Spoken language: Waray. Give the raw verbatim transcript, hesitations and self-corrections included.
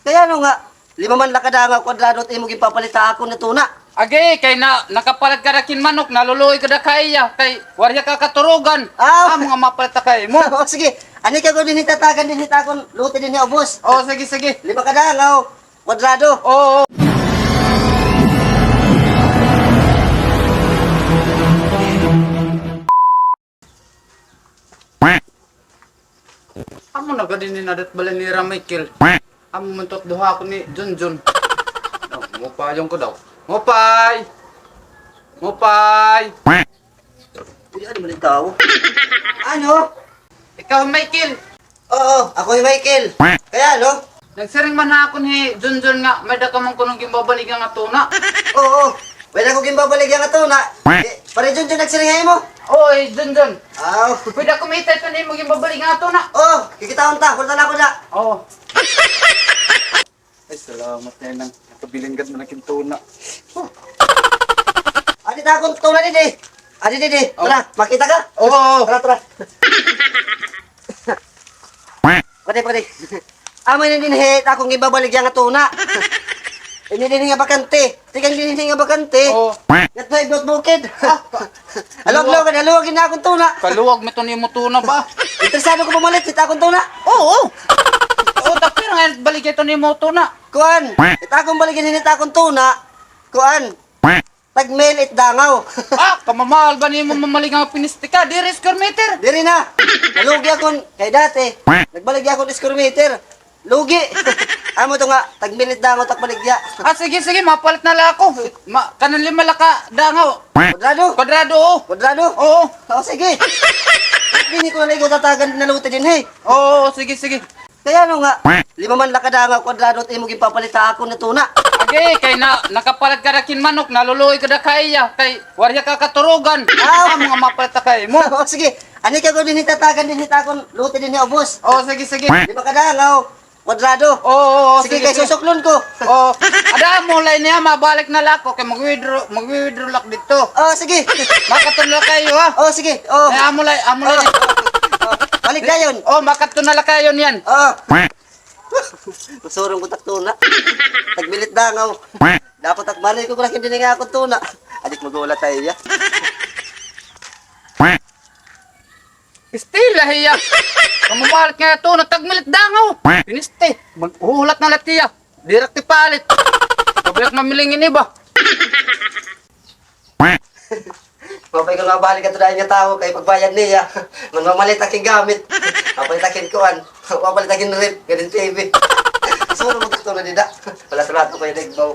Kay ano nga, lima man la ka dangaw kwadrado it imo ginpapalit ha akon nga tuna? Agi, kay na, nakapalit ka da hin manok, naluluoy ka da ha iya, kay waray ka katurugan. Ah. Amo nga mapalit ha imo. O, sige. Ani ka ko dinhi, tatagan dinhi ha akon lote dinhi, ubos. O, sige, sige. Lima ka dangaw kwadrado. Oo. Amo na gad ini nadat balay nira Michael. Amo man ito duha ko ni Junjun. Oh, maupay ko daw. Maupay! Maupay! Uy, ano man ang tao? Ano? Ikaw, Michael? Oo, ako hi Michael. Kay ano? Nagsiring man ha akon hi Junjun nga may-ada ka man kuno ginbabaligya nga tuna. Oo, may-ada ko ginbabaligya nga tuna. Eh, pare Junjun nagsiring ha imo? Oo, hi Junjun. Aw. Pwede ako makita iton imo ginbabaligya nga tuna? Oo, kikitaon ta, kwarta la ako da. Oo. Ay, salamat na yan. Nakabilin gad man ak hin tuna. Adi ta akon tuna didi. Adi didi. Oo. Tara, makita ka? Oo, oo. Tara, tara. Pwede, pwede. Amo ini dinhi it akon ginbabaligya nga tuna. Ini dinhi nga bakante. Tikang dinhi nga bakante. Oo. Ngadto ha Ibot Bukid. Ah, haluag-luag, haluag ini akon tuna. Kaluag man iton imo tuna ba? Interesado ka pumalit hit akon tuna? Oo. Oo, ta pira nga baligya iton imo tuna? Kuan, it akon baligya hini it akon tuna. Kuan. Tag mil it dangaw. Ah, kamamahal ba nimo mamaligya nga piniste ka? Diri square meter. Diri na. Nalugi ako kay dati. Nagbaligya ako square meter. Lugi. Amo to nga, tag mil it dangaw tak baligya. Ah, sige, sige, mapalit na la ako. Ma, kanan lima la ka dangaw. Kwadrado? Kwadrado, oo. Kwadrado? Oo. O, sige. Dinhi ko na la ikaw tatagan nga lote dinhi. Oo, sige, sige. Kay ano nga, lima man la ka dangaw kwadrado it imo ginpapalit ha akon nga tuna? Agi, kay na, nakapalit ka da hin manok, naluluoy ka da ha iya, kay waray ka katurugan. Ah. Amo nga mapalit ha imo. O, sige. Ani ka ko dinhi, tatagan dinhi it akon lote dinhi, ubos. O, sige, sige. Lima ka dangaw kwadrado. Oo, oo, sige, sige, kay sige. Susuklon ko. Oo. Ada, amo la ini, ha, mabalik na la ako kay mag-withdraw, mag-withdraw la ak didto. O, sige. Makadto na la ak ha iyo, ha? O, sige. O. Ay, amo la, amo la ini. O. Balik dayon. O, makadto na la ak ha iyo niyan. O. Masurong ko tak tuna. Tag mil it dangaw. Dapat ak mali ko kung hindi nga akon tuna. Adik magulat tayo, ya. Piste la hiya. Kamamalit nga tuna, tag mil it dangaw. Piniste. Maghuhulat na la hiya. Diri ak tipalit. Pabalik mamiling ini ba? Mapay ko nga balik ato dahil nga tawo kay pagbayad niya. Man mamalit ak hin gamit. Mapalit ak hin kuan. Mapalit ak hin ref, ganin T V. Suro mo gusto na dida. Wala sa lahat ko kaya nagbaw.